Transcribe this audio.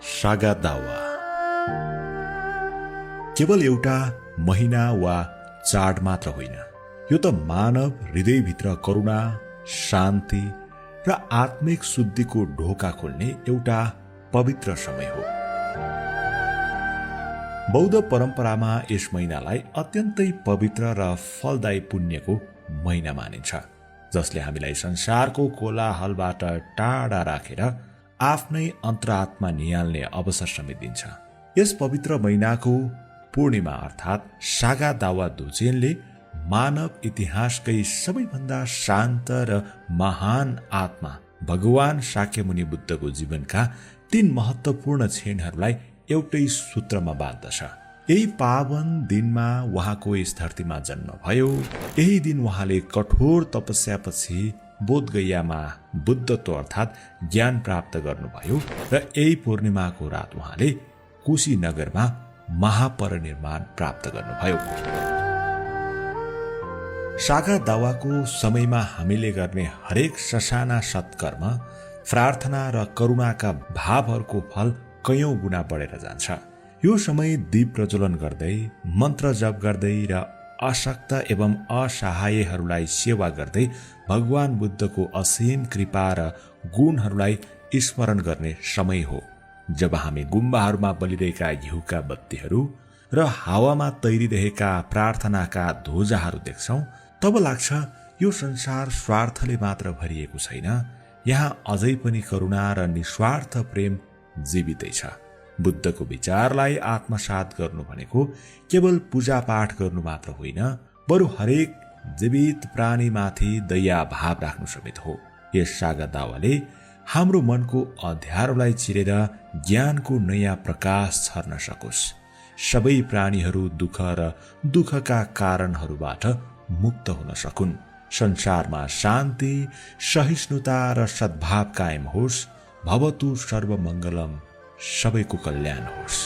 सागा दावा केवल एउटा महिना वा चाड मात्र होइन, यो त मानव हृदयभित्र करुणा, शान्ति र आत्मिक शुद्धिको ढोका खोल्ने एउटा पवित्र समय हो। बौद्ध परम्परामा यस महिनालाई अत्यन्तै पवित्र र फलदायी पुण्यको महिना मानिन्छ, जसले हामीलाई संसारको कोलाहलबाट टाढा राखेर आफ्नै अन्तरात्मा निहाल्ने अवसर समेत दिन्छ। यस पवित्र महिनाको पूर्णिमा अर्थात् सागा दावा दोचेनले मानव इतिहासकै सबैभन्दा शान्त र महान आत्मा भगवान शाक्यमुनि बुद्धको जीवनका 3 महत्वपूर्ण क्षणहरूलाई एउटै सूत्रमा बाँध्दछ। यही पावन दिनमा उहाँको यस धरतीमा जन्म भयो। यही दिन उहाँले कठोर तपस्यापछि बोधगयामा बुद्धत्व अर्थात् ज्ञान प्राप्त गर्नुभयो र यही पूर्णिमाको रात उहाँले कुशीनगरमा महापरिनिर्वाण प्राप्त गर्नुभयो। सागा दावाको समयमा हामीले गर्ने हरेक ससाना सत्कर्म, प्रार्थना र करुणाका भावहरूको फल कयौं गुणा बढेर जान्छ। यो समय दीप प्रज्वलन गर्दै, मन्त्र जप गर्दै र अशक्त एवं असहायहरूलाई सेवा गर्दै भगवान बुद्धको असीम कृपा र गुणहरूलाई स्मरण गर्ने समय हो। जब हामी गुम्बाहरूमा बलिरहेका घिउका बत्तीहरू र हावामा तैरिरहेका प्रार्थनाका ध्वजाहरू देख्छौं, तब लाग्छ यो संसार स्वार्थले मात्र भरिएको छैन, यहाँ अझै पनि करुणा र निस्वार्थ प्रेम जीवितै छ। बुद्धको विचारलाई आत्मसात गर्नु भनेको केवल पूजा पाठ गर्नु मात्र होइन, बरु हरेक जीवित प्राणीमाथि दया भाव राख्नु समेत हो। यस सागा दावाले हाम्रो मनको अँध्यारोलाई चिरेर ज्ञानको नयाँ प्रकाश छर्न सकोस्, सबै प्राणीहरू दुःख र दुःखका कारणहरूबाट मुक्त हुन सकुन्, संसारमा शान्ति, सहिष्णुता र सद्भाव कायम होस्। भवतु सर्वमङ्गलम, सबैको कल्याण होस्।